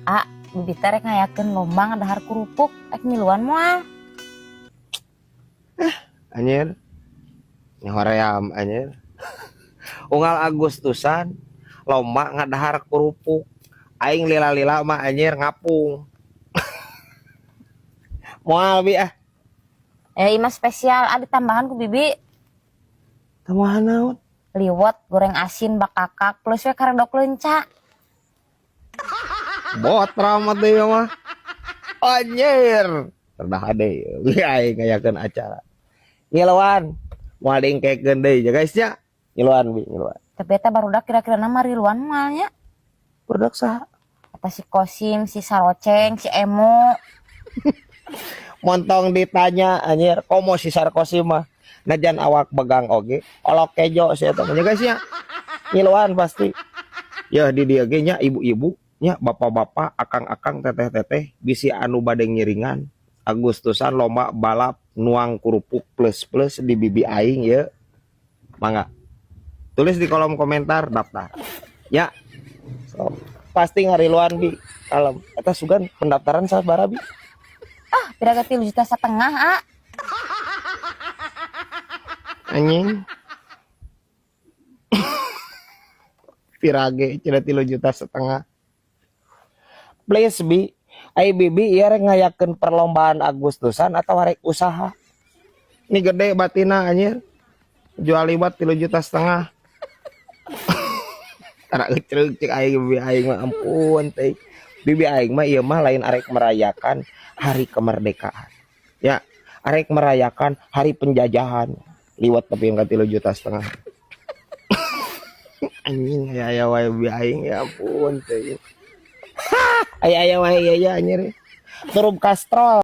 Ah, Bibi teh rek ngayakeun lomba ngadahar kerupuk, rek miluan moal? Anjir. Nyahoream anjir. Unggal Agustusan lomba ngadahar kerupuk. Aing lila-lila mah anjir ngapung. Moal, Bi, ah. Eh, ima spesial, ada tambahan ku Bibi. Tambahan naon? Liwet, goreng asin, bakakak, plus we karedok leunca. Bot ramat deui mah. Anjir. Rendah ade bi aing ngayakeun acara. Ngiluan. Moal diengkekeun deui ya, guys, nya. Ngiluan, Bi, ngiluan. Tapi eta barudak kira-kira nama riluan moalnya. Barudak saha? Eta si Kosim, si Saroceng, si Emo. Montong ditanya anjir, komo si Sarkozy mah. Najan awak begang oge, olok kejo si eta mah nya, guys, nya. Ngiluan pasti. Ya di dieu ge nya, ibu-ibu nya, bapak-bapak, akang-akang, teteh-teteh, bisi anu bade ngiringan Agustusan lomba balap nuang kerupuk plus plus di bibi aing ya. Mangga. Tulis di kolom komentar daftar. Ya. So, pasti ngariluan, Bi. Kalem. Eta sugan pendaftaran sabaraha, Bi? Ah, pira 3,5 juta, ah. Anjing. Pirage cenah 3,5 juta. Please, Bi. Ai Bibi ieu rek ngayakeun perlombaan Agustusan atau rek usaha? Ini gede batina anjir. Jual liwet 3,5 juta. Tara eucreug cek aing bibi aing mah, ampun teh. Bibi aing mah ieu mah lain arek merayakan hari kemerdekaan. Ya, arek merayakan hari penjajahan. Liwet tapi yang 3,5 juta. Anjing, aya aya wae bibi aing, ya ampun teh. Aya aya wae ya ya anjir. Turub kastrol.